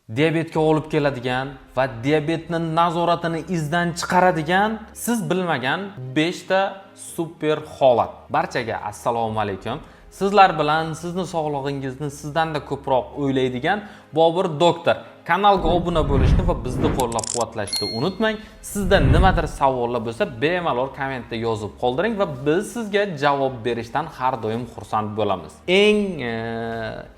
Diabetga olib keladigan va diabetni nazoratini izdan chiqaradigan siz bilmagan 5 ta super holat. Barchaga assalomu alaykum. Sizlar bilan sizni sog'lig'ingizni sizdanda ko'proq o'ylaydigan Bobur doktor. Kanalga obuna bo'lishni va bizni qo'llab-quvvatlashni unutmang. Sizda nimadir savollar bo'lsa, bemalol kommentda yozib qoldiring va biz sizga javob berishdan har doim xursand bo'lamiz. Eng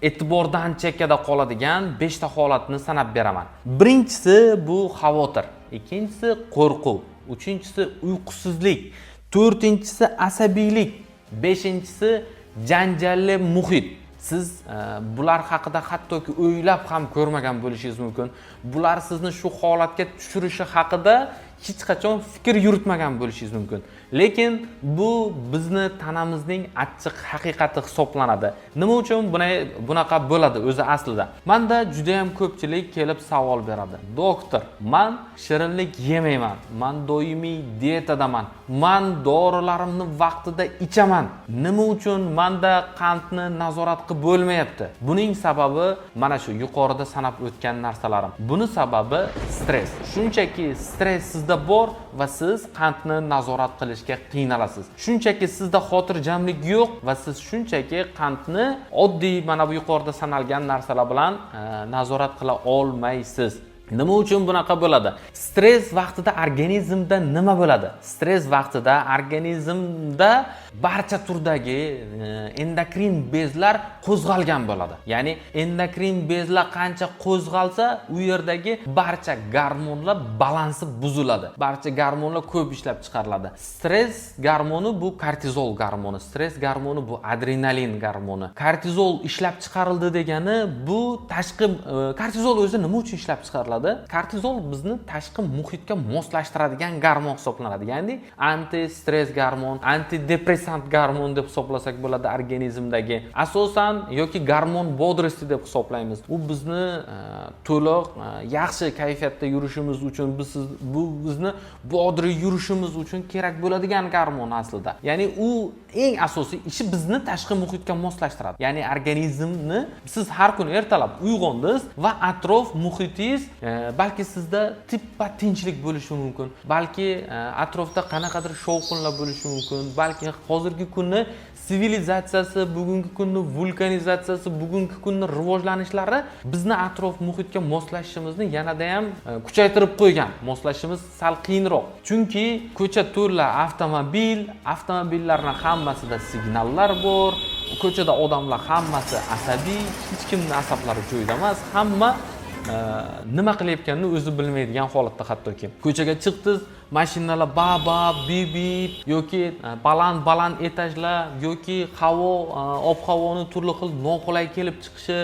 e'tibordan chekkada qoladigan 5 ta holatni sanab beraman. Birinchisi bu xavotir, ikkinchisi qo'rquv, uchinchisi uyqusizlik, to'rtinchisi asabiylik, beshinchisi janjalli muhit. Siz bular haqida hattoki o'ylab ham ko'rmagan bo'lishingiz mumkin. Bular sizni shu holatga tushirishi haqida hech qachon fikr yuritmagan bo'lishingiz mumkin. Lekin bu bizni tanamizning achchiq haqiqati hisoblanadi. Nima uchun bunaqa bo'ladi o'zi aslida? Manda juda ham ko'pchilik kelib savol beradi: "Doktor, man shirinlik yemayman, man doimiy dietadaman, man dorilarimni vaqtida ichaman, nima uchun manda qandni nazorat qilib bo'lmayapti?" Buning sababi mana shu yuqorida sanab o'tgan narsalarim. Buni sababi stress. Shunchaki stress sizda bor va siz qandni nazorat qilishga qiynalasiz. Shunchaki sizda xotirjamlik yo'q va siz shunchaki qandni oddiy mana bu yuqorida sanalgan narsalar bilan nazorat qila olmaysiz. Nima uchun bunaqa bo'ladi? Stress vaqtida organizmda nima bo'ladi? Stress vaqtida organizmda barcha turdagi endokrin bezlar qo'zg'algan bo'ladi. Ya'ni endokrin bezlar qancha qo'zg'alsa, u yerdagi barcha gormonlar balansi buziladi, barcha gormonlar ko'p ishlab chiqariladi. Stress gormoni bu kortizol gormoni, stress gormoni bu adrenalin gormoni. Kortizol ishlab chiqarildi degani bu tashqi kortizol o'zi nima uchun ishlab chiqariladi? Kortizol bizni tashqi muhitga moslashtiradigan gormon hisoblanadi, ya'ni anti stress gormon, antidepressant gormon deb hisoblasak bo'ladi organizmdagi asosan yoki гормон бодрости deb hisoblaymiz. U bizni to'liq yaxshi kayfiyatda yurishimiz uchun, bu bizni бодрый yurishimiz uchun kerak bo'ladigan gormon aslida. Ya'ni u eng asosiy ishi bizni tashqi muhitga moslashtiradi. Ya'ni organizmni siz har kuni ertalab uyg'ondingiz va atrof muhitingiz balki sizda tippa tinchlik bo'lishi mumkin, balki atrofda qanaqadir shovqinlar bo'lishi mumkin, balki hozirgi kunni sivilizatsiyasi, bugungi kunni vulkanizatsiyasi, bugungi kunni rivojlanishlari bizni atrof muhitga moslashishimizni yanada ham kuchaytirib qo'ygan. Moslashishimiz sal qiyinroq, chunki ko'cha to'la avtomobil, avtomobillarni hammasida signallar bor, ko'chada odamlar hammasi asabiy, hech kimni asablari joyida emas, hamma nima qilayotganini o'zi bilmaydigan holatda. Hattoki ko'chaga chiqdingiz, mashinalar ba ba bip bip yoki baland baland etajlar yoki havo ob havoni turli xil noqulay kelib chiqishi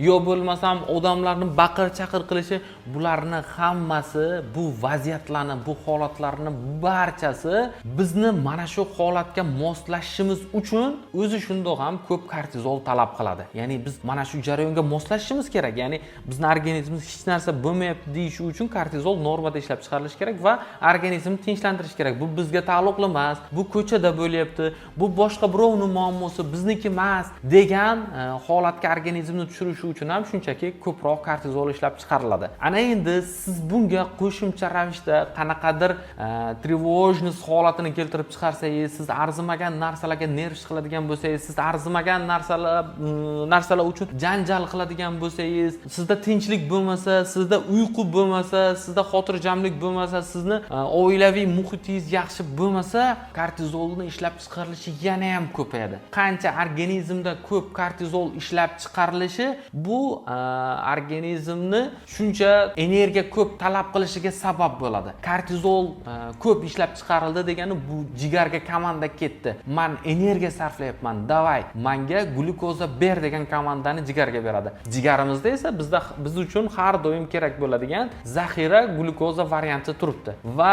yo bo'lmasam odamlarni baqir chaqir qilishi, bularni hammasi, bu vaziyatlarni, bu holatlarni barchasi bizni mana shu holatga moslashishimiz uchun o'zi shundoq ham ko'p kortizol talab qiladi. Ya'ni biz mana shu jarayonga moslashishimiz kerak. Ya'ni bizni organizmimiz hech narsa bo'lmayapti deyishi uchun kortizol normada ishlab chiqarilishi kerak va organizmni tinchlantirish kerak. Bu bizga taalluqli emas, bu ko'chada bo'lyapti, bu boshqa birovni muammosi, bizniki emas degan holatga organizmni tushirishi uchun ham shunchaki ko'proq kortizol ishlab chiqariladi. Ana endi siz bunga qo'shimcha ravishda qanaqadir тревожность holatini keltirib chiqarsangiz, siz arzimagan narsalarga nerv qiladigan bo'lsangiz, siz arzimagan narsalar uchun janjal qiladigan bo'lsangiz, sizda tinchlik bo'lmasa, sizda uyqu bo'lmasa, sizda xotirjamlik bo'lmasa, sizni oilaviy muhitingiz yaxshi bo'lmasa, kortizolni ishlab chiqarilishi yana ham ko'payadi. Qancha organizmda ko'p kortizol ishlab chiqarilishi, bu organizmni shuncha energiya ko'p talab qilishiga sabab bo'ladi. Kortizol ko'p ishlab chiqarildi degani bu jigarga komanda ketdi: "Man energiya sarflayapman, давай manga glyukoza ber" degan komandani jigarga beradi. Jigarimizda esa bizda biz uchun har doim kerak bo'ladigan zaxira glyukoza varianti turibdi va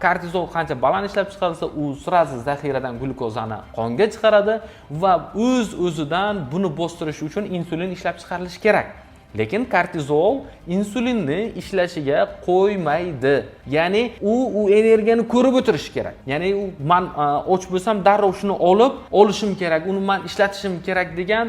kortizol qancha baland ishlab chiqarilsa, u сразу zaxiradan glyukozani qonga chiqaradi va o'z o'zidan buni bostirish uchun insulin ishlab chiqarilishi kerak. Lekin kortizol insulinni ishlashiga qo'ymaydi. Ya'ni u energiyani ko'rib o'tirishi kerak. Ya'ni u man och bo'lsam, darrov shuni olib olishim kerak, uni man ishlatishim kerak degan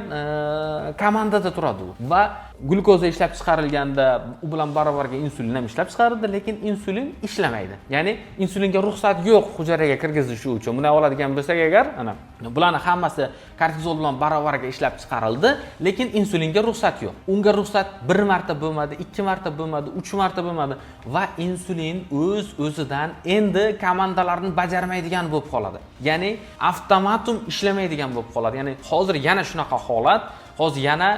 komandada turadi u va Glyukoza ishlab chiqarilganda u bilan barobarga insulin ham ishlab chiqariladi, lekin insulin ishlamaydi, ya'ni insulinga ruxsat yo'q hujayraga kirgizishi uchun. Bunday oladigan bo'lsak agar, ana bularni hammasi kortizol bilan barobarga ishlab chiqarildi, lekin insulinga ruxsat yo'q. Unga ruxsat bir marta bo'lmadi, ikki marta bo'lmadi, uch marta bo'lmadi va insulin o'z o'zidan endi komandalarni bajarmaydigan bo'lib qoladi, ya'ni avtomatum ishlamaydigan bo'lib qoladi. Ya'ni hozir yana shunaqa holat, hozir yana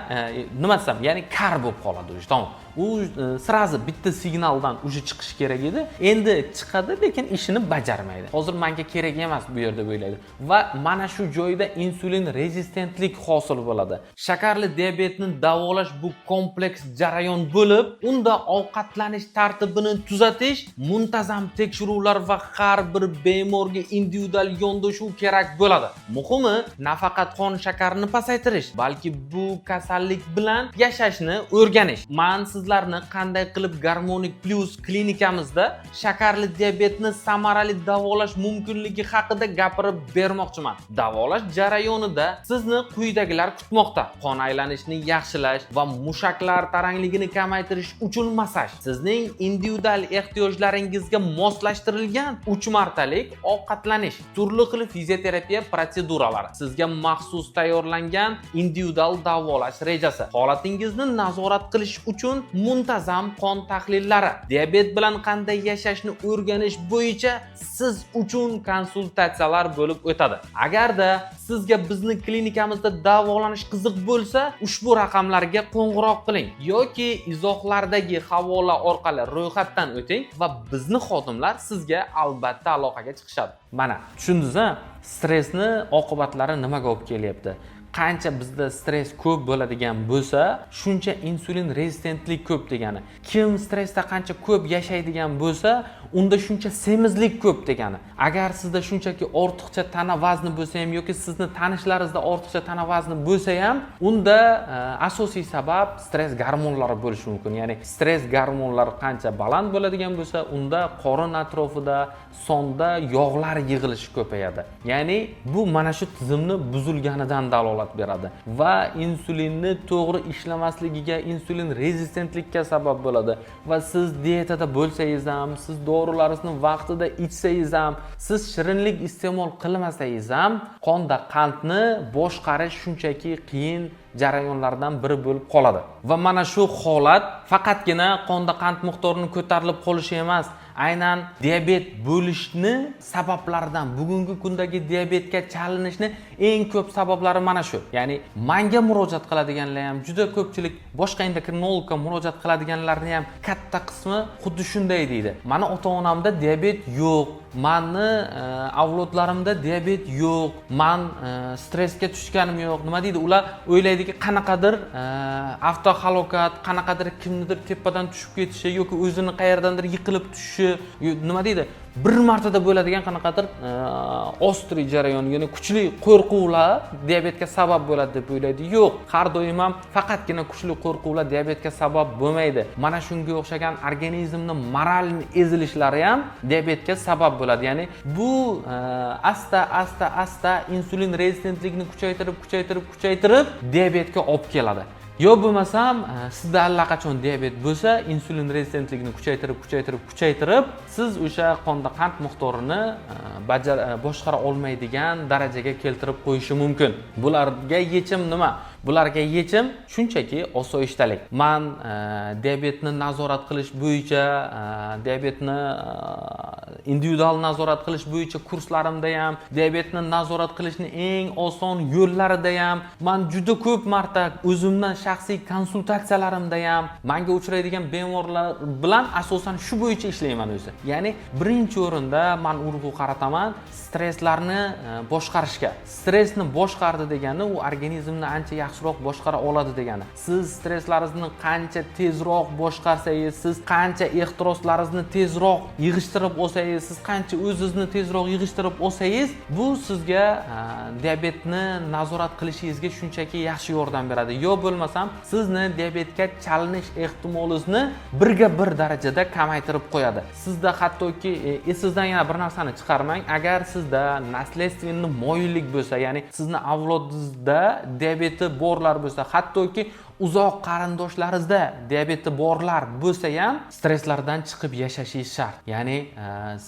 nima desam, ya'ni kar bo'lib qoladi уже, tamom. U сразу bitta signaldan уже chiqishi kerak edi, endi chiqadi, lekin ishini bajarmaydi. Hozir manga kerak emas bu yerda, o'ylaydi va mana shu joyda insulin rezistentlik hosil bo'ladi. Shakarli diabetni davolash bu kompleks jarayon bo'lib, unda ovqatlanish tartibini tuzatish, muntazam tekshiruvlar va har bir bemorga individual yondashuv kerak bo'ladi. Muhimi, nafaqat qon shakarini pasaytirish, balki bu kasallik bilan yashashni o'rganish. Man sizlarni qanday qilib Garmonic Plus klinikamizda shakarli diabetni samarali davolash mumkinligi haqida gapirib bermoqchiman. Davolash jarayonida sizni quyidagilar kutmoqda: qon aylanishini yaxshilash va mushaklar tarangligini kamaytirish uchun massaj, sizning individual ehtiyojlaringizga moslashtirilgan 3 martalik ovqatlanish, turli xil fizioterapiya protseduralari, sizga maxsus tayyorlangan individual davolash rejasi, holatingizni nazorat qilish uchun muntazam qon tahlillari, diabet bilan qanday yashashni o'rganish bo'yicha siz uchun konsultatsiyalar bo'lib o'tadi. Agarda sizga bizni klinikamizda davolanish qiziq bo'lsa, ushbu raqamlarga qo'ng'iroq qiling yoki izohlardagi havola orqali ro'yxatdan o'ting va bizni xodimlar sizga albatta aloqaga chiqishadi. Mana tushundingiz a, stressni oqibatlari nimaga olib kelyapti? Qancha bizda stress ko'p bo'ladigan bo'lsa, shuncha insulin rezistentlik ko'p degani. Kim stressda qancha ko'p yashaydigan bo'lsa, unda shuncha semizlik ko'p degani. Agar sizda shunchaki ortiqcha tana vazni bo'lsa ham yoki sizni tanishlaringizda ortiqcha tana vazni bo'lsa ham, unda asosiy sabab stress gormonlari bo'lishi mumkin. Ya'ni stress gormonlari qancha baland bo'ladigan bo'lsa, unda qorin atrofida, sonda yog'lar yig'ilishi ko'payadi. Ya'ni bu mana shu tizimni buzilganidan dalolat beradi va insulinni to'g'ri ishlamasligiga, insulin rezistentlikka sabab bo'ladi. Va siz dietada bo'lsangiz ham, siz dorilaringizni vaqtida ichsangiz ham, siz shirinlik iste'mol qilmasangiz ham, qonda qandni boshqarish shunchaki qiyin jarayonlardan biri bo'lib qoladi. Va mana shu holat faqatgina qonda qand miqdorini ko'tarilib qolishi emas, aynan diabet bo'lishni sabablaridan, bugungi kundagi diabetga chalinishni eng ko'p sabablari mana shu. Ya'ni manga murojaat qiladiganlar ham juda ko'pchilik, boshqa endokrinologga murojaat qiladiganlarni ham katta qismi xuddi shunday deydi: "Mani ota onamda diabet yo'q, mani avlodlarimda diabet yo'q, man stressga tushganim yo'q." Nima deydi, ular o'ylaydiki, qanaqadir avtohalokat, qanaqadir kimnidir tepadan tushib ketishi yoki o'zini qayerdandir yiqilib tushishi, nima deydi, bir martada bo'ladigan qanaqadir острый jarayon, ya'ni kuchli qo'rquvlar diabetga sabab bo'ladi deb o'ylaydi. Yo'q, har doim ham faqatgina kuchli qo'rquvlar diabetga sabab bo'lmaydi. Mana shunga o'xshagan organizmni moral ezilishlari ham diabetga sabab bo'ladi. Ya'ni bu asta asta asta insulin rezistentlikni kuchaytirib, kuchaytirib, kuchaytirib diabetga olib keladi. Yo bo'lmasam sizda allaqachon diabet bo'lsa, insulin rezistentlikni kuchaytirib, kuchaytirib, kuchaytirib, siz o'sha qonda qand miqdorini boshqara olmaydigan darajaga keltirib qo'yishi mumkin. Bularga yechim nima? Bularga yechim shunchaki osoyishtalik. Man diabetni nazorat qilish bo'yicha, diabetni individual nazorat qilish bo'yicha kurslarimda ham, diabetni nazorat qilishni eng oson yo'llarida ham, man juda ko'p marta o'zimdan shaxsiy konsultatsiyalarimda ham manga uchraydigan bemorlar bilan asosan shu bo'yicha ishlayman o'zi. Ya'ni birinchi o'rinda man urg'u qarataman stresslarni boshqarishga. Stressni boshqardi degani u organizmni ancha yaxshiroq boshqara oladi degani. Siz stresslaringizni qancha tezroq boshqarsangiz, siz qancha ehtiroslaringizni tezroq yig'ishtirib olsangiz, siz qancha o'zingizni tezroq yig'ishtirib olsangiz, bu sizga diabetni nazorat qilishingizga shunchaki yaxshi yordam beradi. Yo bo'lmasam sizni diabetga chalinish ehtimolingizni birga bir darajada kamaytirib qo'yadi. Sizda hattoki esingizdan yana bir narsani chiqarmang: agar sizda наследственный moyillik bo'lsa, ya'ni sizni avlodingizda diabeti borlar bo'lsa, hattoki Uzoq qarindoshlaringizda diabeti borlar bo'lsa ham, stresslardan chiqib yashashingiz shart. Ya'ni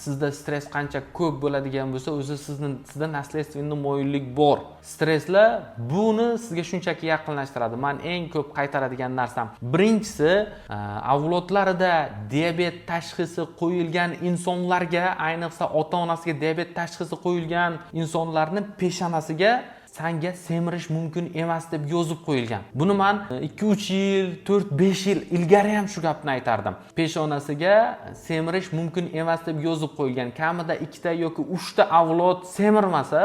sizda stress qancha ko'p bo'ladigan bo'lsa, o'zi sizda наследственный moyillik bor. Stresslar buni sizga shunchaki yaqinlashtiradi. Man eng ko'p qaytaradigan narsam, birinchisi, avlodlarida diabet tashxisi qo'yilgan insonlarga, ayniqsa ota onasiga diabet tashxisi qo'yilgan insonlarni peshonasiga "Sanga semirish mumkin emas" deb yozib qo'yilgan. Buni man 2-3 yil, 4-5 yil ilgari ham shu gapni aytardim. Peshonasiga "Semirish mumkin emas" deb yozib qo'yilgan, kamida ikkita yoki uchta avlod semirmasa,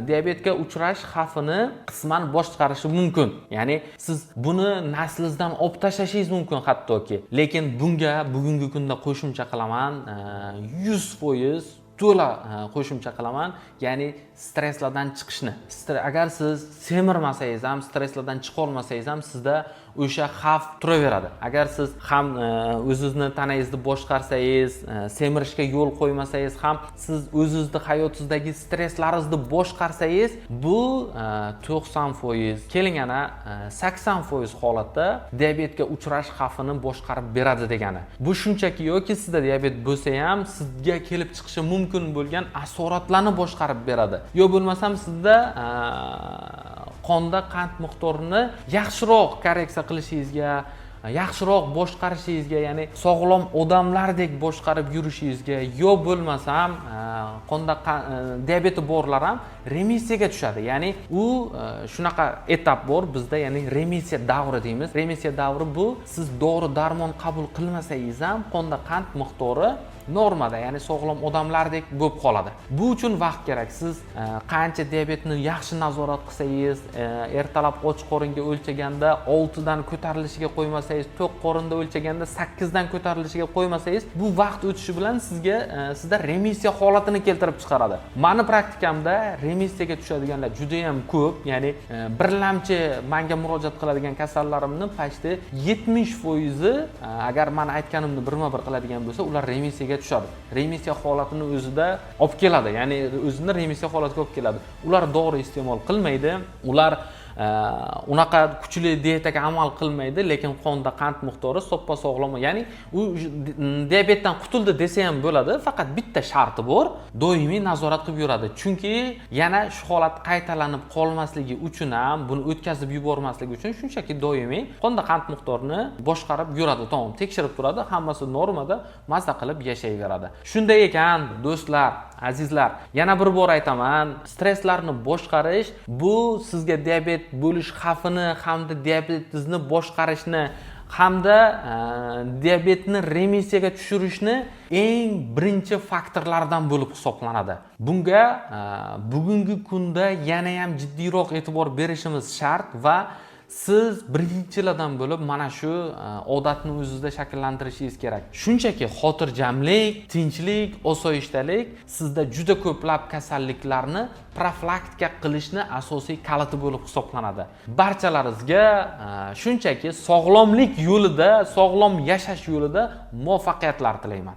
diabetga uchrash xavfini qisman boshqarishi mumkin. Ya'ni siz buni naslingizdan olib tashlashingiz mumkin hattoki. Lekin bunga bugungi kunda qo'shimcha qilaman, 100% to'la qo'shimcha qilaman, ya'ni stresslardan chiqishni. Agar siz semirmasangiz ham, stresslardan chiqolmasangiz ham, sizda o'sha xavf turaveradi. Agar siz ham o'zingizni tanangizni boshqarsangiz, semirishga yo'l qo'ymasangiz ham, siz o'zingizni hayotingizdagi stresslaringizni boshqarsangiz, bu 90%, keling, ana 80% holatda diabetga uchrash xavfini boshqarib beradi degani. Bu shunchaki yoki sizda diabet bo'lsa ham, sizga kelib chiqishi mumkin bo'lgan asoratlarni boshqarib beradi, yo bo'lmasam sizda qonda qand miqdorini yaxshiroq korreksiya qilishingizga, yaxshiroq boshqarishingizga, ya'ni sog'lom odamlardek boshqarib yurishingizga, yo bo'lmasam qonda diabeti borlar ham remissiyaga tushadi. Ya'ni u shunaqa etap bor bizda, ya'ni remissiya davri deymiz. Remissiya davri bu siz dori darmon qabul qilmasangiz ham, qonda qand miqdori normada, ya'ni sog'lom odamlardek bo'lib qoladi. Bu uchun vaqt kerak. Siz qancha diabetni yaxshi nazorat qilsangiz, ertalab och qoringa o'lchaganda 6dan ko'tarilishiga qo'ymasangiz, to'q qorinda o'lchaganda 8dan ko'tarilishiga qo'ymasangiz, bu vaqt o'tishi bilan sizda remissiya holatini keltirib chiqaradi. Mani praktikamda remissiyaga tushadiganlar juda yam ko'p. Ya'ni birlamchi manga murojaat qiladigan kasallarimni почти 70%i, agar mani aytganimni birma bir qiladigan bo'lsa, ular remissiyaga tushadi, remissiya holatini o'zida olib keladi, ya'ni o'zini remissiya holatiga olib keladi. Ular dori iste'mol qilmaydi, ular unaqa kuchli dietaga amal qilmaydi, lekin qonda qand miqdori soppa sog'lom, ya'ni u diabetdan qutuldi desa ham bo'ladi. Faqat bitta sharti bor: doimiy nazorat qilib yuradi, chunki yana shu holat qaytalanib qolmasligi uchun ham, buni o'tkazib yubormasligi uchun shunchaki doimiy qonda qand miqdorini boshqarib yuradi, tamom, tekshirib turadi, hammasi normada, maza qilib yashayveradi. Shunday ekan, do'stlar, azizlar, yana bir bor aytaman: stresslarni boshqarish bu sizga diabet bo'lish xavfini hamda diabetingizni boshqarishni hamda diabetni remissiyaga tushirishni eng birinchi faktorlaridan bo'lib hisoblanadi. Bunga bugungi kunda yana ham jiddiyroq e'tibor berishimiz shart va siz birinchilardan bo'lib mana shu odatni o'zingizda shakllantirishingiz kerak. Shunchaki xotirjamlik, tinchlik, osoyishtalik sizda juda ko'plab kasalliklarni profilaktika qilishni asosiy kaliti bo'lib hisoblanadi. Barchalaringizga shunchaki sog'lomlik yo'lida, sog'lom yashash yo'lida muvaffaqiyatlar tilayman.